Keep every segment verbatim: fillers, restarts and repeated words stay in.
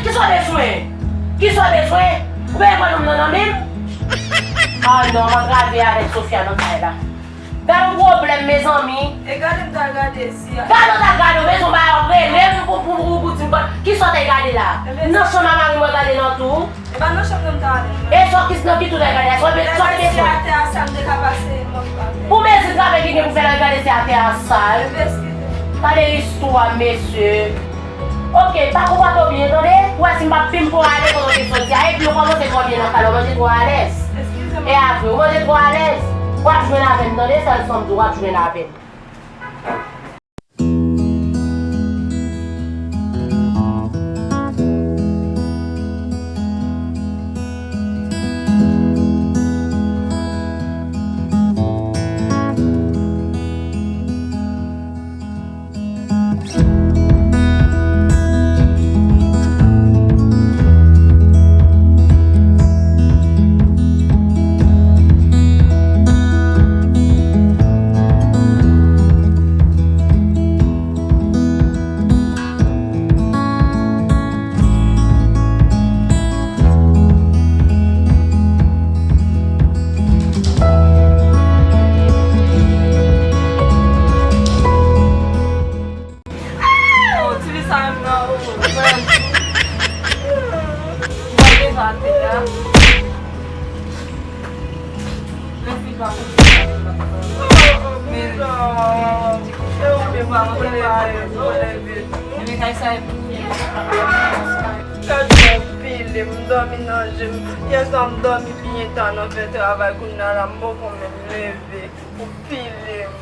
Kisa w bezwen? Kisa w bezwen? Ou bezwen pran nonm nan nan men m? Ah non, m antrave avèk Sofia nan kay la. Gade yon pwoblèm, mezanmi. E gade m t al gade si a. Gade w t al gade, w bezwen bay ap rele m pou, pou, pou, pou di m kisa w t al gade la. Nan chanm a mari mwen gade nan tou. E pa nan chanm nan m t al ale non. E sa w ki nan ki tou w t al gade la? Sa w te, sa w te bezwen? Atè a sal, m te ka pase mòp avè l. Pou mezi travay ki gen pou fè la, gade si atè a sal. Eskize m. Gade istwa, mesye. Ok, pa konpòte w byen, tande? Ou wè si m p ap pim pou ale kote w te soti a, epi w kòmanse twò byen nan kay la, w manje twò alèz. Eskize m. E apre, w manje twò alèz. W ap jwenn avè m, tande? Sèl sa m di w, w ap jwenn avè m. Oh, ti fi sa menm nan, oh, mwen. Mwen deja te la. Len fi pa konn sa. Men, e ou menm pa konn leve, konn leve. Men kay sa e pou ou ye. Tèt mwen pile, m dòmi nan je m. Yè swa m dòmi byen ta nan fè travay, kounye a la m poko menm leve. Ou pile mwen.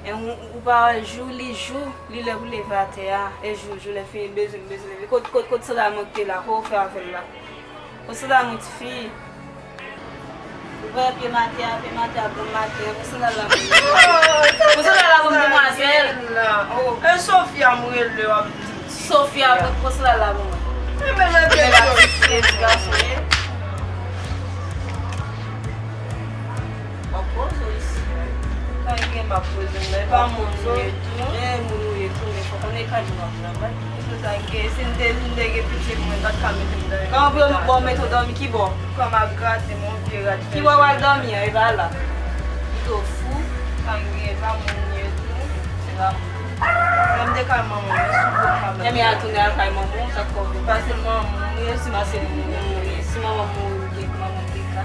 E ou, ou pa wè jou li jou, li lè pou leve atè a. E jou, jou lè fini bezwen, bezwen leve. Kot, kot, kot sandal mwen ki te la? Kòman w fè avè l la? Kot sandal mwen, tifi? Ou wè pye m atè a, pye m atè a, bon maten, pran sandal la ban mwen. Pran sandal la ban m, demwazèl. Oh, e Sofia m rele w ap di. Sofia, pran, pran sandal la ban mwen. E men mwen te ti gason ye. W ap poze w isi. Sa gen m ap poze m nan, e pa moun ou ye tou. E moun ou ye tou, men fò konnen kay nou ap travay. Sa gen, si m te, si m te gen pitye pou mwen, m pa t ka mete m dòmi. Kòman pou yo bon mete w dòmi ki bò? Kòm ap grate m, yon vye rad. Ki bò w al dòmi an, e pa la. Pito fou. Sa gen, e pa moun ou ye tou. Se pa moun. Lè m te kay manman m, sou gwo kab la. Ebyen al tounen al kay manman w, sa k fè w vin pase manman w, e si manman w mouri, si manman w mouri, ou gen manman w gen ka.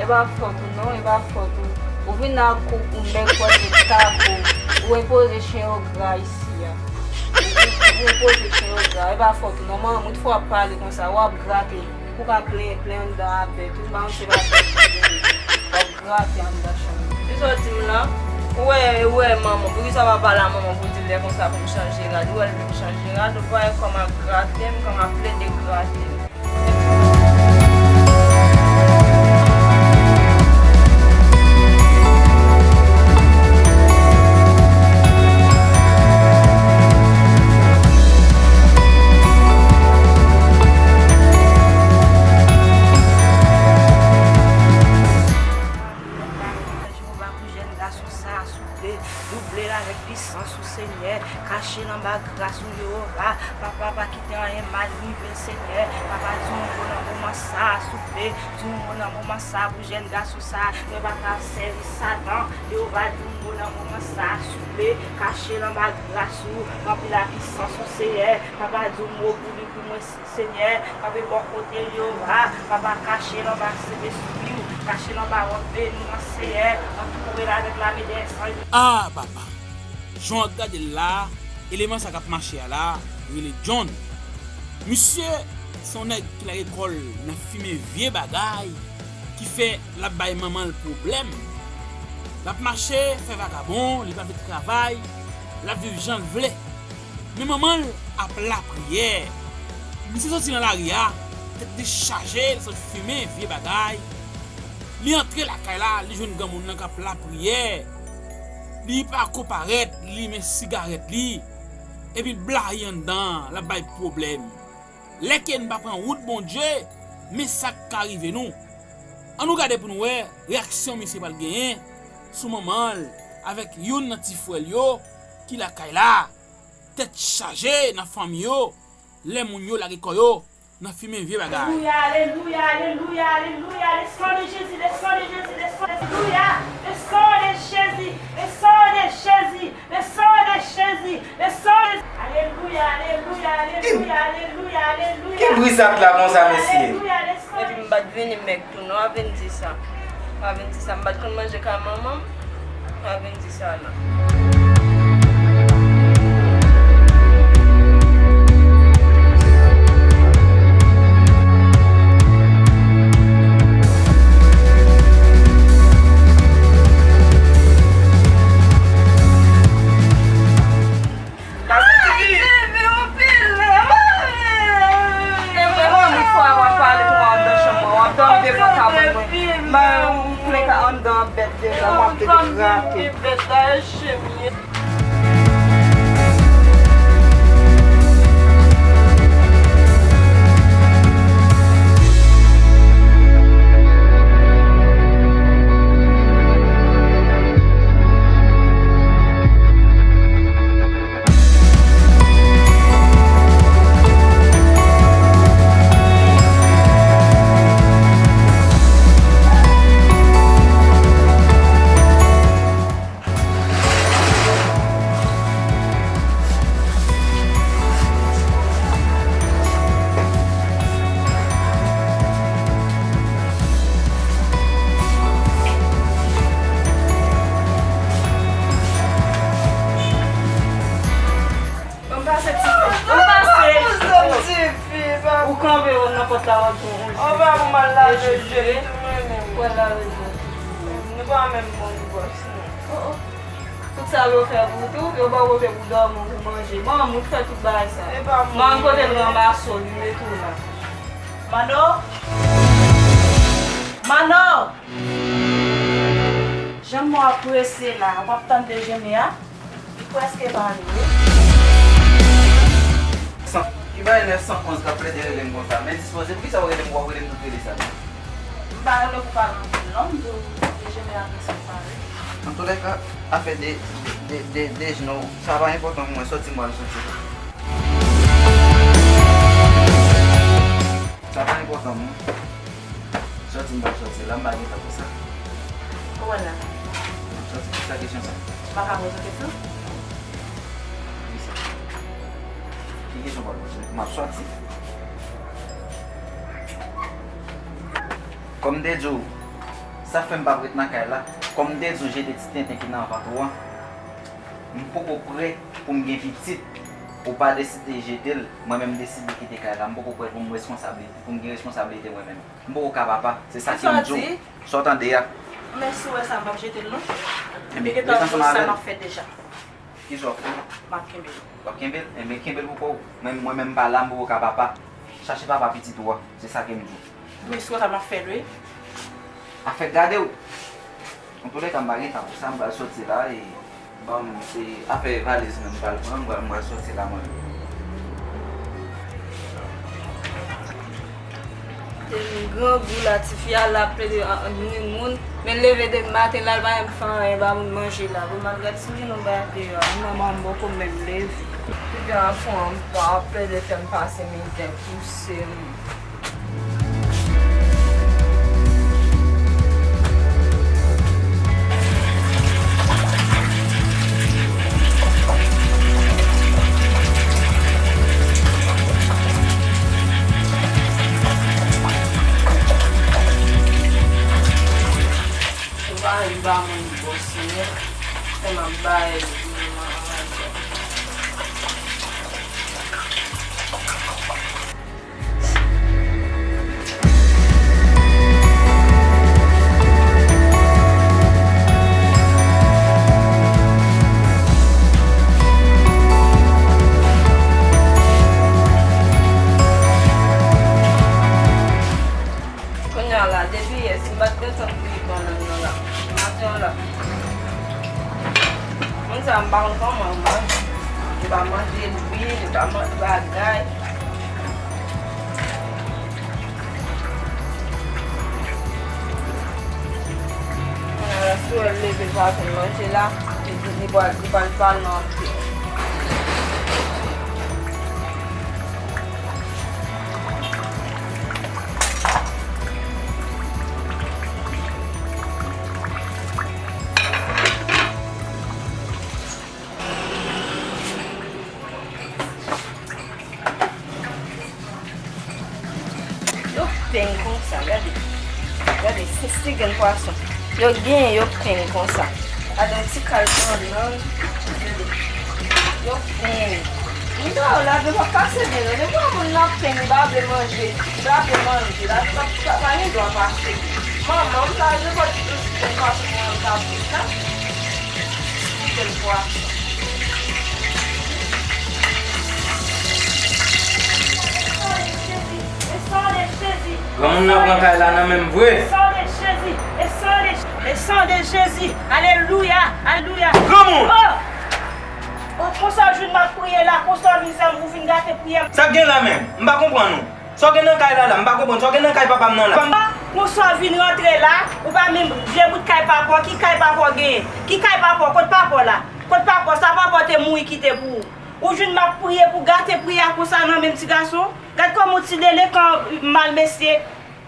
E pa fòt ou non, e pa fòt ou. Ou vin ak ou, ou mèg pòte kab ou. Ou enpoze chen yo gra isi a. Ou, ou, ou enpoze chen yo gra. E pa fòt ou non. Manman, tout fwa w ap pale konsa, w ap grate. Ou ka plen, plen anndan avè l. Tout moun se pa bèt. W ap grate anndan chanm. Kisa w di m la? Ou wè, ou wè manman. Poukisa w pa pale a manman pou di l lè konsa pou m chanje rad? Ou wè l vin chanje rad. Ou pa wè kòman ap grate m, kòman ap plede grate m. Jewova pou jèn gason sa a, souple, double l avèk pisans ou, Senyè. Kache l anba gras ou, Jewova. Papa, pa kite anyen mal rive l, Senyè. Papa, di yon mo nan moman sa a, souple. Di yon mo nan moman sa a pou jèn gason sa a. Mwen pa ka sèvi Satan. Jewova, di yon mo nan moman sa a, souple. Kache l anba gras ou. Ranpli l ak pisans ou, Senyè. Papa, di yon mo pou li, pou mwen, Senyè. Kanpe bò kote l, Jewova. Papa, kache l anba Sentespri w. Kache l anba wòb beni w, Senyè. Antoure l avèk lame dè zanj. Ah, papa. Jan w ap gade l la, eleman sa k ap mache a la, rele John. Misye se yon nèg ki lage kò l nan fimen vye bagay, ki fè l ap bay manman l pwoblèm. L ap mache, fè vagabon, li pa vle travay, l ap viv jan l vle. Men manman l ap lapriyè. Misye soti nan lari a, tèt li chaje, li sot fimen vye bagay. Li antre lakay la, li jwenn granmoun nan k ap lapriyè. Li pa ko parèt, li limen sigarèt li. Epi l blayi anndan an, l ap bay pwoblèm. Lè ke n pa pran wout Bondye, men sa k ka rive nou. Ann nou gade pou n wè reyaksyon misye pral genyen sou manman l avèk youn nan ti frè l yo ki lakay la. Tèt chaje nan fanmi yo. lè moun yo lage kò yo nan fimen vye bagay. Alelouya, alelouya, alelouya, alelouya, le sang de Jésus, le sang de Jésus, le sang de Jésus, alelouya, le sang de Jésus, le sang de Jésus, le sang de Jésus, le sang de Alelouya, alelouya, alelouya, alelouya, alelouya. Ki bri sa t la konsa, mesye? Alelouya, le sang de Epi m pa t vini mèg tou non, a vin di sa. A vin di sa, m pa t konn manje kay manman m. A vin di sa la. Ay, bebe, ou pile. E mwen, mwen, mwen, fwa w ap pale pou mwen anndan chanm mwen, w ap dòmi devan tab mwen. Mwen, ou plen ka anndan an bèt deja, mwen ap te grate. Bèt la, e chen m ye. Ban m pase, tifi. Ban m pase. Ou kanpe nan pòt la, w ap jwenn yon jus. Ou pa pou m al lave je m tou, mwen menm. Ou al lave je. Nou pa menm moun bòs, non. Oh, oh. Tout sa yo fè pou ou tou, yo ba w kote pou dòmi, pou manje. Manman m fè tout bagay sa. E pa mwen. Manman kote l ranmase w, li mete w la. Mano! Mano! Jan mò ap prese la, w ap tann dejene a? Li prèske pare wi. San, ki bagay nèf san onz k ap plede rele m konsa? Men dispoze, poukisa w rele m, w ap rele m tout rele sa? M pa rele w pou pale anpil non, m di w dejene a prèske pare. Antoulèka, afè de, de, de, dejene w, sa pa enpòtan pou mwen, sòti m pral sòti. Sa pa enpòtan non. Sòti m pral sòti la, m pa gen tan pou sa. Ou wè la? M ap sòti, ki sa kesyon sa? M pa ka poze w kesyon? Ki sa? Ki kesyon w pral poze? M ap sòti. Kòm m te di w, sa fè m p ap ret nan kay la. Kòm m te di w, jete ti tenten ki nan vant ou an. M poko prè pou m gen pitit. Ou pa deside jete l, mwen menm m deside kite kay la. M poko prè pou m responsablite, pou m gen responsablite mwen menm. M poko ka papa, se sa ke m di w. Sa w tande a? Men si w wè sa, m p ap jete l non. Ebyen, ret ansanm avè l. Sa m ap fè deja. Kisa w ap fè? M ap kenbe l. W ap kenbe l? Enben, kenbe l pou kò w. Mwen, mwen menm m pa la, m poko ka papa. Chache papa pitit ou a, se sa ke m di w. Men si w wè sa, m ap fè l wi. Afè gade w. Antoulèka, m pa gen tan pou sa, m pral sòti la e ban m se afè valiz mwen m pral pran, m pral, m pral sòti la mwen menm. Tèlman grangou la, tifi a la ap plede an, an, nwi moun. Men l leve depi maten la, l pa janm fè anyen ba moun manje la. Bon, m al gad si m jwenn yon bagay deyò a. Manman m poko menm leve. Piga anfan an, m pa ap plede fè m pase mizè, pouse m. Ou pa vin ba mwen bò, Senyè. Fè m ap bay li pou mwen, mwen. Kounye a la, depi yè, si m pa t gentan bouyi bannann nan la, maten an la, moun sa yo m pa konn kòman yo manje. Yo pa manje lwil, yo pa manje bagay. Kounye a la, si w wè l leve, l pa konn manje la, li, li, li pral, li pral pale anpil. Peng konsa, gade. Gade, se, se grenn pwason. Yo gen, yo peng konsa. Gade yon ti kal pandan. Gade. Yo peng. M ta w la, devan pase byen, non. Devan moun nan peng, li pa vle manje. Li pa vle manje. La, li pa, pa, pa gen dwa pase. Manman m la, devan tout moun pase pou mwen, m ta pran la. Ti grenn pwason. Granmoun nan pran kay la nan men m vre. Alelouya, alelouya. Granmoun! Oh! Oh, konsa w jwenn m ap priye la, konsa w vin fè m, ou vin gate priyè m. Sa k gen la menm? M pa konprann ou. Sa w gen nan kay la la? M pa konprann. Sa w gen nan kay papa m nan la? Konsa w vin rantre la, ou pa menm vye bout kay papa w. Ki kay papa w genyen? Ki kay papa w? Kot papa w la? Kot papa w? Sa papa w te mouri kite pou ou. Ou jwenn m ap priye pou gate priyè a konsa nan menm ti gason? Gad kòman w ti delekan mal mesye.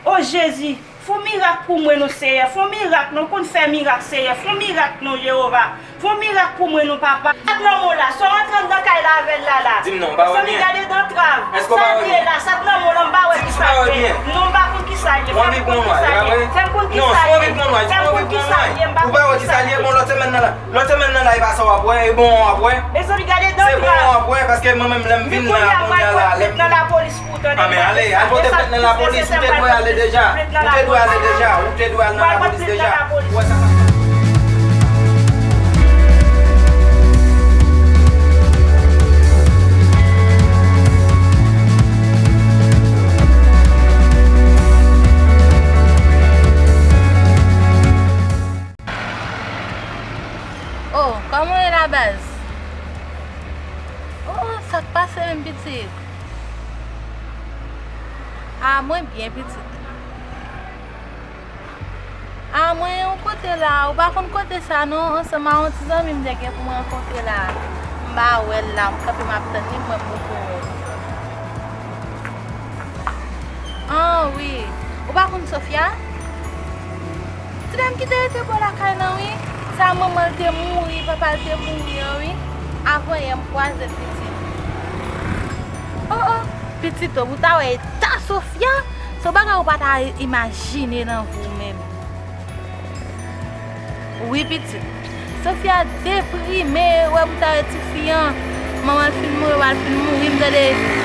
O Jezi, fè yon mirak pou mwen non Seyè, fè yon mirak non, konn fè mirak Seyè, fè yon mirak non Jewova, fè yon mirak pou mwen non papa. Sa k nan men w la, sa w rantre anndan kay la avè l la la? Di m non, ou pa wè byen? Mezanmi, gade dan trav. Èske ou pa wè byen? Sa l ye la, sa k nan men w la, m pa wè kisa l ye. Non, m pa konn kisa l ye. Fè m konn kisa l ye. Fè m konn kisa l ye. Fè m konn kisa l ye. M pa konn kisa l ye. Ou pa wè kisa l ye? Bon, lòt semèn nan la. Lòt semèn nan la, e pa sa w ap wè, e bon w ap wè. Mezanmi, gade dan trav. Se bon w ap wè, paske mwen menm, lè m vin la, kounye a la, lè m vin. Anben, ale, al pote plent nan lapolis pou w tande. Anben, ale, al pote plent nan lapolis, ou te dwe ale deja. Ou te dwe ale deja, ou te dwe al nan lapolis deja. Ou wè sa k ap pase. Oh, kòman w ye la baz? Oh, sa k pase menm pitit? Ah, mwen byen pitit. Ah, mwen yon kote la, ou pa konn kote sa non, ansanm a yon ti zanmi m te gen pou m rankontre la. M pa wè l la, m kanpe m ap tann li, m wè m poko wè l. Ah, wi. Ou pa konn Sofia? Ti dam ki te rete bò lakay lan, wi. Sa manman l te mouri, papa l te mouri an, wi. Avan yè m kwaze l pitit. Oh, oh, pitit, oh, pou ta wè eta Sofia, se yon bagay ou pa ta imajine nan vi w menm. Wi, pitit. Sofia deprime, wè pou ta wè tifi an. Manman l fin mouri, papa l fin mouri, m tande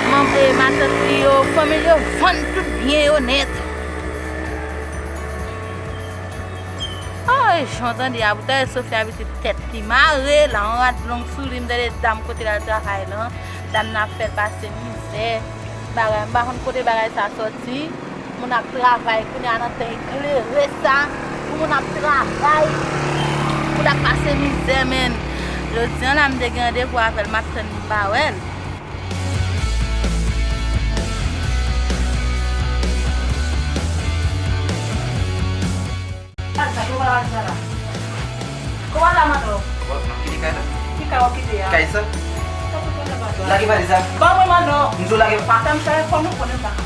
manman, eh, matant li yo, fanmi l yo vann tout byen yo nèt. Oh, e jan w tande a, pou ta wè Sofia pitit tèt li mare, l a yon rad long sou li, m tande dam kote l al travay lan, dam nan ap fè l pase mizè, bagay, m pa konn kote bagay sa sòti, moun ap travay, kounye a nan tan eklere sa, pou moun ap travay, pou l ap pase mizè, menn. Jodi a la, m te gen randevou avè l, m ap tann li, m pa wè l. Alisa, tou pral Alisa la. Kòman la, Manno? Bon, m ap kite kay la. Ki kay w ap kite a? Kay sa. Sa pou fè la, Manno? Lage valiz la. Ban mwen, Manno. M di w lage. Pa fè m fè efò non, konnen m pa ka.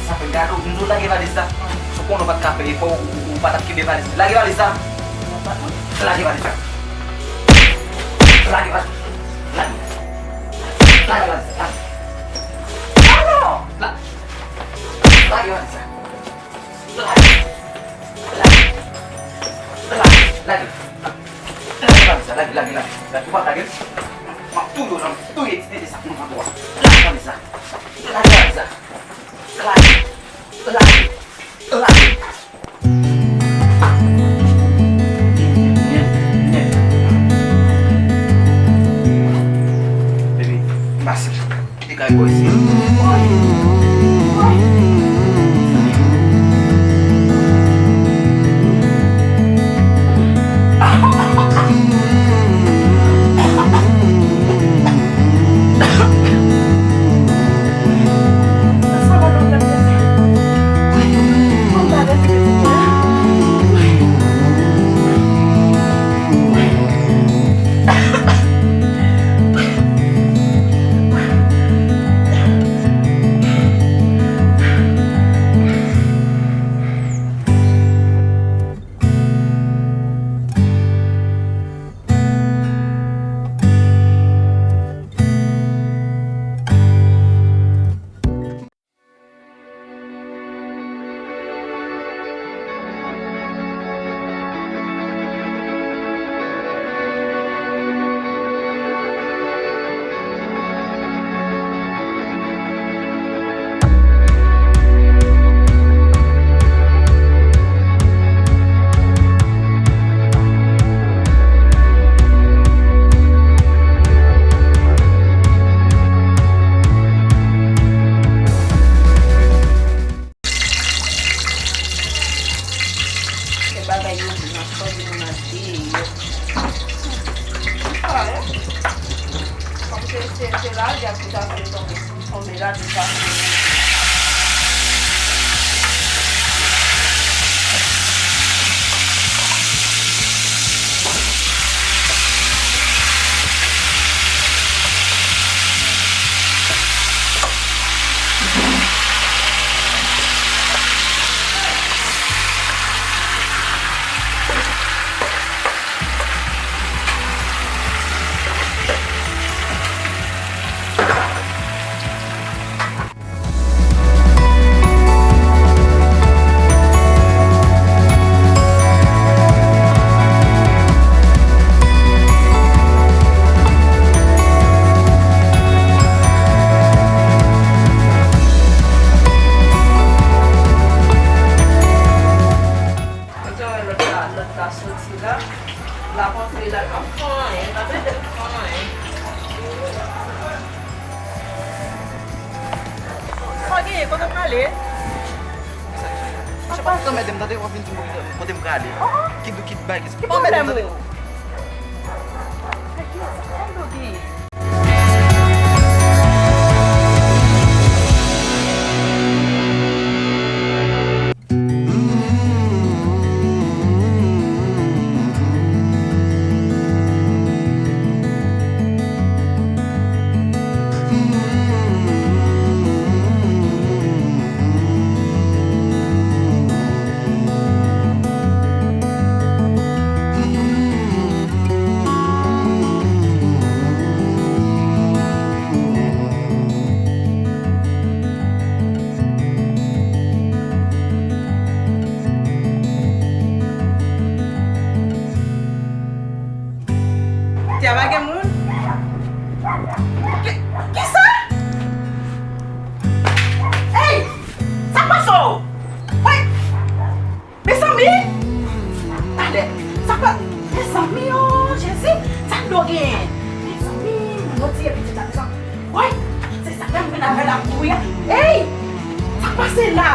Sa fè gade w, m di w lage valiz la. Si w konnen w pa t ka fè efò, ou, ou, ou pa t ap kenbe valiz. Lage valiz la. Lage valiz la. Lage valiz. Lage. Lage valiz la. Lage. La. Lage valiz la. Lage. Lage. Lage. Lage valiz la, lage, lage, lage. Lage, ou pa lage l? M ap touye w, m ap touye ti tete sa pou nou pran dwa. Lage valiz la. Lage valiz la. Lage. Lage. Lage. Baby, m pase. Kite kay bò isi. Ale. Monchè, pa anmède m, tande, w ap vin di m kote m prale. Kit, kit bagay, kit. Pa anmède m, tande. Tè a pa gen moun? Ki, kisa? Ey! Sa k pase w? Woy! Mezanmi! Talè, sa pa, mezanmi, o Jezi, sa dlo genyen? Mezanmi, mwen retire pitit la, mezanmi. Woy, se sa menm vin avè l ap kouri a. Ey! Sa k pase la?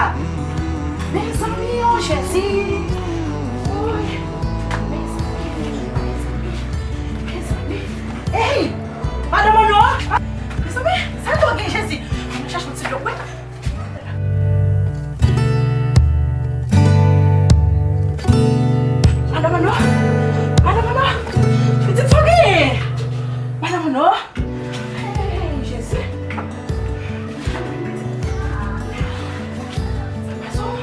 Mezanmi, o Jezi! Woy! Mezanmi, mezanmi, mezanmi! Ey! Madanm Ono! Mezanmi, sa dlo gen, Jezi? Ann chache yon ti dlo, wi. Madanm Ono! Madanm Ono! Pitit, sa w genyen? Madanm Ono! Hey, Jezi! Sa pase w?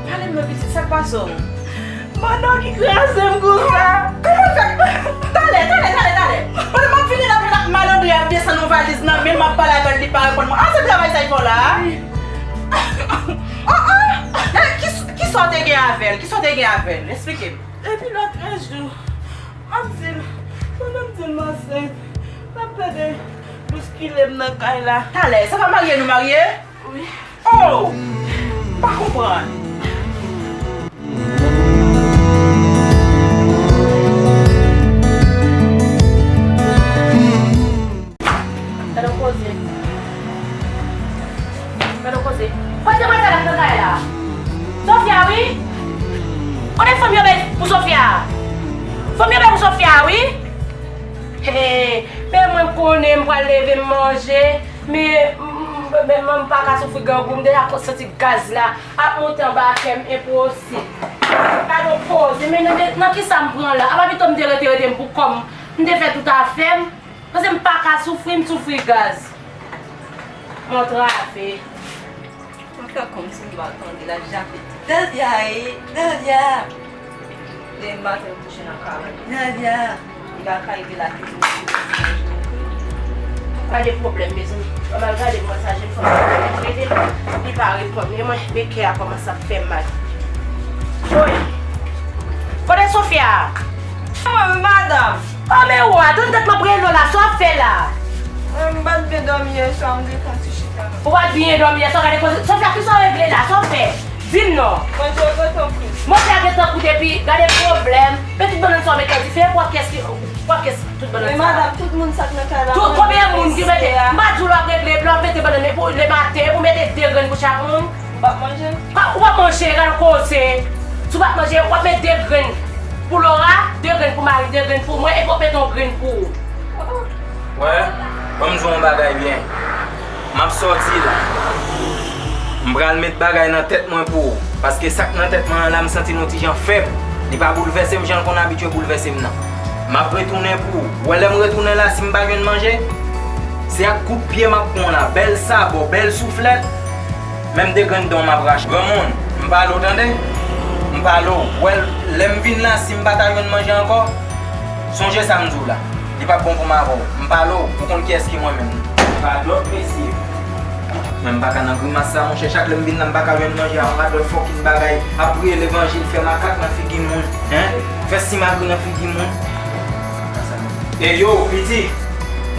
Pale m non, pitit, sa k pase w? Manno ki kraze m konsa. Kòman l fè? Talè, talè, talè, talè. Pandan m ap vini nan vil ak malandren ap desann yon valiz nan men l, m ap pale avè l, li pa reponn mwen. Ah, se travay sa y fè w la a? Oh, oh! Eh, ki, kisa w te gen avè l? Kisa w te gen avè l? Esplike m. Depi lòtrejou, m ap di l, pandan m di l m ansent, l ap plede bouskile m nan kay la. Talè, se pa marye nou marye? Wi. Oh! M pa konprann. Gade yon koze. Gade yon koze. Kote mwen fè nan kay la? Sofia, wi. Kote fanm yo bay pou Sofia? Fanm yo bay pou Sofia, wi. Hey, men mwen konnen m pral leve m manje. Men, m, m, men, men m pa ka soufri grangou, m deja santi gaz la ap monte anba kè m enposib. Gade yon koze, men nan, nan kisa m pran la? Apa pito m te rete, rete m pou kò m, m te fè tout afè m. Paske m pa ka soufri, m soufri gaz. M antrave. Mwen fè kòmsi m pa tande l ap jape. Davia, e, Davia! Demen maten m kouche nan kabann. Davia! Li pa ka rive lakizin pou li manje. Gade pwoblèm, mezanmi. Mwen al gade mwen sa jenn fanm nan rele m, li pa reponn. Men mwen, men kè a kòmanse ap fè m mal. Woy! Kote Sofia? Mwen, madanm. Oh, men ou, atann tèt m ap rele w la, sa w ap fè la? Mwen, m pa t byen dòmi yè swa, m gentan sou chita. Ou pa t byen dòmi yè swa, gade koze. Sofia, kisa w regle la? Sa w fè? Di m non. Manje a gentan kwit. Manje a gentan kwit epi gade pwoblèm. Men tout bannann sa w met nan dife, pou w ap kès ki, pou w ap kès tout bannann sa. Men madanm, tout moun sa k nan kay la manje. Tout, konbyen moun ki mete? M pa di w lè w ap regle, lè w ap mete bannann, men pou lematen, pou w mete de grenn pou chak moun. M p ap manje. Ou p ap manje, gade koze. Si w p ap manje, w ap met de grenn pou Laura, de grenn pou Marie, de grenn pou mwen, epi w ap met yon grenn pou ou. Wè, ban m di w yon bagay byen. M ap sòti la. M pral met bagay nan tèt mwen pou ou. Paske sa k nan tèt mwen an la, m santi l yon ti jan fèb. Li pa boulvèse m jan l konn abitye boulvèse m nan. M ap retounen pou ou. W wè lè m retounen la, si m pa jwenn manje, se ak kout pye m ap pran w la. Bèl sabò, bèl souflèt. Menm de grenn dan w m ap rache. Granmoun, m pale w tande. M pale w. W wè, lè m vin la, si m pa ta jwenn manje ankò, sonje sa m di w la. Li p ap bon pou m avè w. M pale w, ou konn kiyès ki mwen menm. Pa dòt mesye. Men m pa ka nan grimas sa, monchè. Chak lè m vin la, m pa ka jwenn manje a. Yon radòt fòkin bagay. Ap priye levanjil, fè makak nan figi moun. Hen? Fè simagri nan figi moun. E yo, pitit,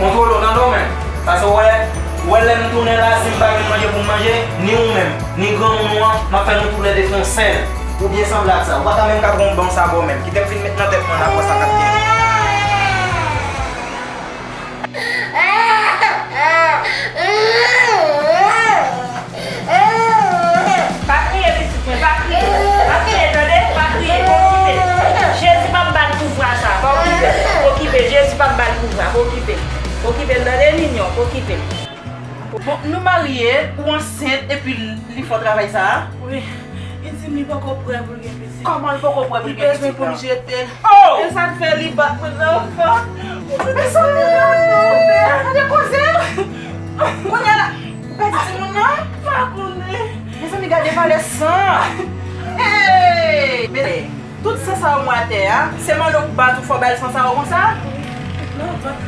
kontwole w tande w menm. Paske w wè, w wè lè m tounen la, si m pa jwenn manje pou m manje, ni ou menm, ni granmoun ou an, m ap fè nou toulède fè yon sèl. Ou byen sanble ak sa. Ou pa ta menm ka pran yon bon sabò menm. Kite m fin met nan tèt mwen la pou sa k ap gen. Nou marye, ou ansent, epi li fè w travay sa a? Wi. Li di m li poko prè pou l gen pitit. Kòman l poko prè pou l gen pitit la? Li bezwen pou m jete l. Oh! E sa k fè li bat mwen nan fòs. Mezanmi, gade koze! Kounye a la, ou pèdi timoun nan? Pa konnen. Mezanmi, gade valè san! Hey! Mete tout san sa yo mwen atè a. Se Manno k bat ou fè w bay l san sa yo konsa?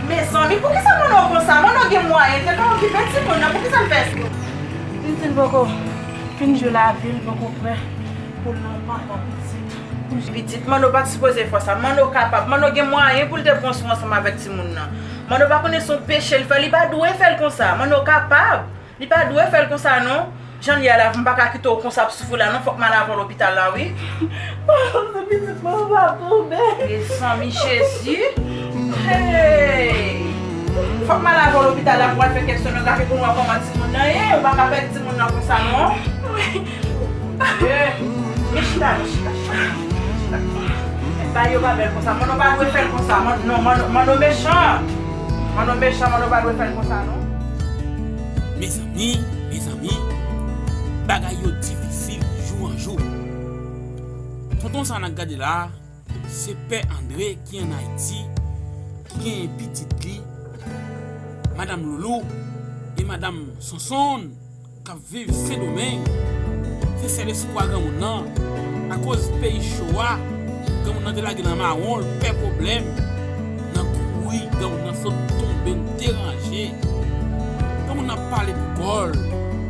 Mezanmi, poukisa Manno konsa? Manno gen mwayen, l te ka okipe timoun nan. Poukisa l fè sa? Li di l poko fin jwe lavi, l poko prè pou l nan manman pitit. Pitit, Manno pa t sipoze fè sa. Manno kapab. Manno gen mwayen pou l te pran swen ansanm avèk timoun nan. Manno pa konnen se yon peche l fè. Li pa dwe fè l konsa. Manno kapab. Li pa dwe fè l konsa non. Jan l ye a la, m pa ka kite w konsa ap soufri la non. Fòk m al avè w lopital la wi. Pitit mwen pa tonbe. Mezanmi Jezi. Hey! Fòk m al avè w lopital la pou w al fè kèk sonografè pou nou wè kòman timoun nan ye. Ou pa ka pèdi timoun nan konsa non. Eh, men chita non, chita, chita, chita. Bagay yo pa bèl konsa. Manno pa dwe fè l konsa. Manno, non, Manno, Manno mechan. Manno mechan, Manno pa dwe fè l konsa non. Mezanmi, mezanmi, bagay yo difisil jou an jou. Tonton sa n ap gade la, se Pè Andre ki ann Ayiti, ki genyen pitit li, Madanm Loulou e Madanm Sonsonn k ap viv Sendomeng. Se sèl espwa granmoun nan, akoz peyi cho a, granmoun nan te lage nan mawon, l pè pwoblèm. Nan kouri, granmoun nan sot tonbe, l deranje. Granmoun nan pale pou kò l.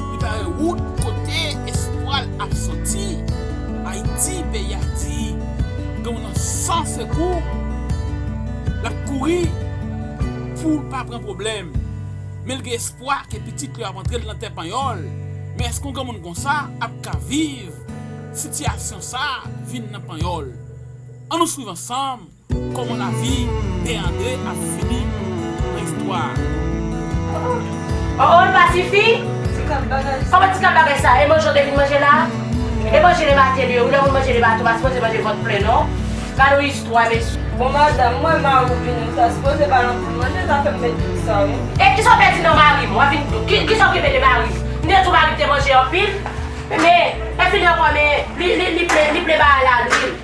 Li pa wè wout kote espwa l ap soti. Ayiti, peyi a di, granmoun nan san sekou. L ap kouri pou l pa pran pwoblèm. Men l gen espwa ke pitit li ap antre l nan tè panyòl. Men èske yon granmoun konsa ap ka viv sitiyasyon sa a vin nan panyòl? Ann nou swiv ansanm kòman lavi Pè Andre ap fini nan istwa a. Oh, oh, li pa sifi? Ti kap bagay sa. Kòman ti kap bagay sa? E manje w te vin manje la? E manje le maten li ye, wi, lè moun manje le maten, ou pa sipoze manje vant plen, non. Gade yon istwa, mesye. Bon, madanm, mwen mari w vini, ou ta sipoze ba l anpil manje, sa fè m met tout sa, wi. E kisa w pèdi nan mari m? W ap vin, ki, kisa w okipe de mari m? M te di w mari m te manje anpil, men, e fini ankò, men, li, li, li plen, li plen bagay la, lwil.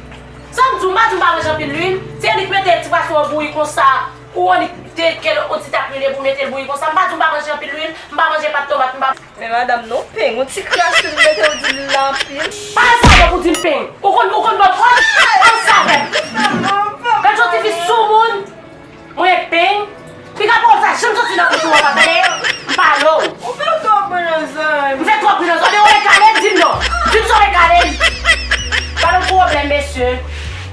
Sa m di w, m pa di w m pa manje anpil lwil. Se li k mete ti pwason an bouyi konsa. Ou wè li te gen yon ti tak lwil epi w mete l bouyi konsa. M pa di w m pa manje anpil lwil. M pa manje pat tomat, m pa. Men madanm, non, peng. Yon ti kras lwil, mete w di lwil la anpil. Pa al sa pou w di m peng. Ou konn, ou konn ban m kòb? Al sa avè m. Gad yon tifi soumoun. Mwen peng. Piga pawòl sa janm soti nan bouch ou ankò, tande? M pale w. Ou fè twòp bri nan zòrèy m. M fè twòp bri nan zòrèy, men ou rekale m, di m non. Di m si w rekale m. Pa gen pwoblèm, mesye.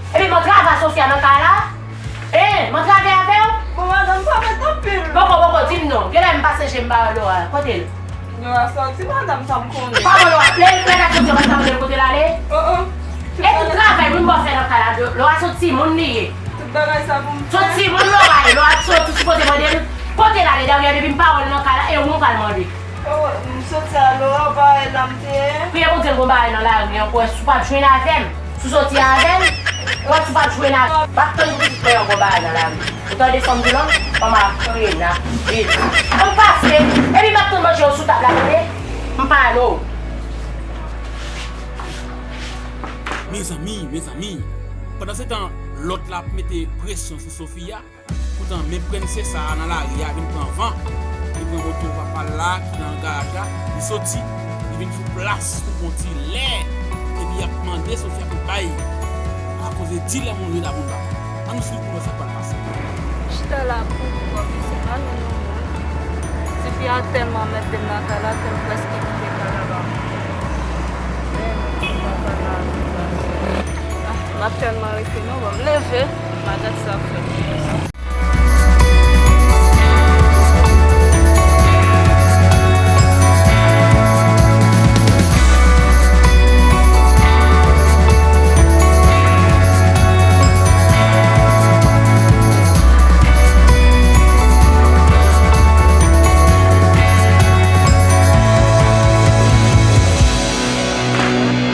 Epi m antrave a Sofia nan kay la. Hein, m antrave avè w? Bon, madanm, pa mèt anpil. Poko, poko, di m non. Genlè m pase je m ba Laura. Kote l? Laura soti, madanm, sa m konnen. Kòman Laura? Lè, lè l ap soti, ou pa t ka mande l kote l ale? Oh, oh. E tout travay moun ba w fè nan kay la, Laura se yon timoun li ye. Tout bagay sa pou m fè. Se yon timoun Laura ye, Laura soti, ou sipoze mande l kote l ale. Dayè depi m pa wè l nan kay la, e ou m pral mande. Oh, m soti a Laura, ou pa wè la m te ye? Priye Bondye l gon bagay nan lari ankò, si w p ap jwenn avè m. Si w soti avè l, w ap, si w p ap jwenn avè m. M ap tann pou pitit mwen yon gon bagay nan lari. Ou tande sa m di w lan? Manman ap kriye n ap vin. Ann pase, epi m ap tann manje yo sou tab la, tande? M pale w. Mezanmi, mezanmi. Pandansetan, lòt la ap mete presyon sou Sofia. Poutan, men prensès sa a nan lari a vin pran van. Li pran moto papa l la ki nan garaj la. Li soti, li vin sou plas pou pran ti lè. Epi y ap mande Sofia pou l bay. Akoz e di lè moun ri la moun pa. Ann swiv pou wè sa k pral pase. M chita la pou kòm si m pa jwenn yon moun. Tifi a tèlman anmède m nan kay la, fè m prèske kite kay la ba mwen. Men, papa la, ah, m ap tèlman rete non, bon, m leve, m a gad sa ap fèt.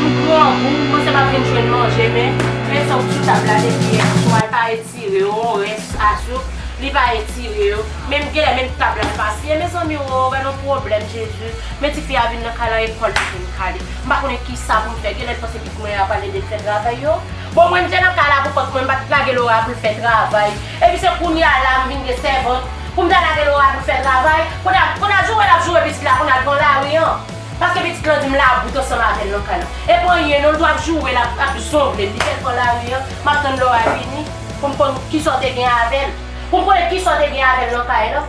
M gran gou, m panse m ap vin jwenn manje, men, men sa w sou tab la depi yè swa, l pa etire yo, yon rès a souk, li pa etire yo. Men m genlè menm tab la l pa siye, mezanmi, o, gade yon Pwoblèm, Jezi. Men tifi a vin nan kay la, ekòl li vin kale. M pa konnen kisa pou m fè. Genlè l panse pitit mwen a pral ede l fè travay yo. Bon, mwen, m te nan kay la pou kont mwen, m pa t lage Laura pou l fè travay. Epi se kounye a la m vin gen sèvant. Pou m ta lage Laura pou l fè travay. Kounye a, kounye a joure l ap joure pitit la, kounye a l pran lari an. Paske pitit lan di m labou t ansanm avè l nan kay la. E pa anyen non, l t ap joure l, ap, ap zongle l. Li fè l pran lari an. M ap tann Laura vini pou m konn kisa w te gen avè l. Pou m konnen kisa w te gen avè l nan kay la.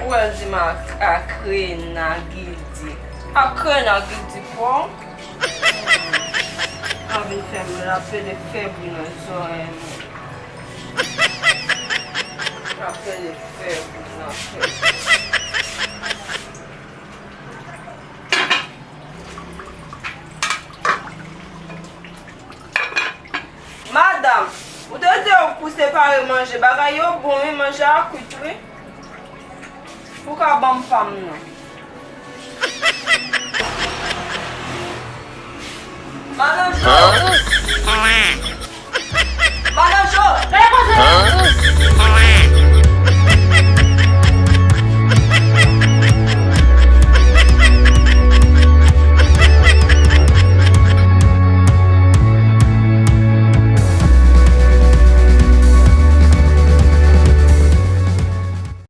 Ou wè l di m a, a krena gildi. A krena gildi pa w. A vin fè m rapele fè bri nan zòrèy mwen. Rapele fè bri nan fè. Madanm, ou te di yo pou separe manje. Bagay yo bon, wi, manje a kwit, wi. Ou ka ban m pa m nan. Madan Jo! Madan Jo! Lè koze!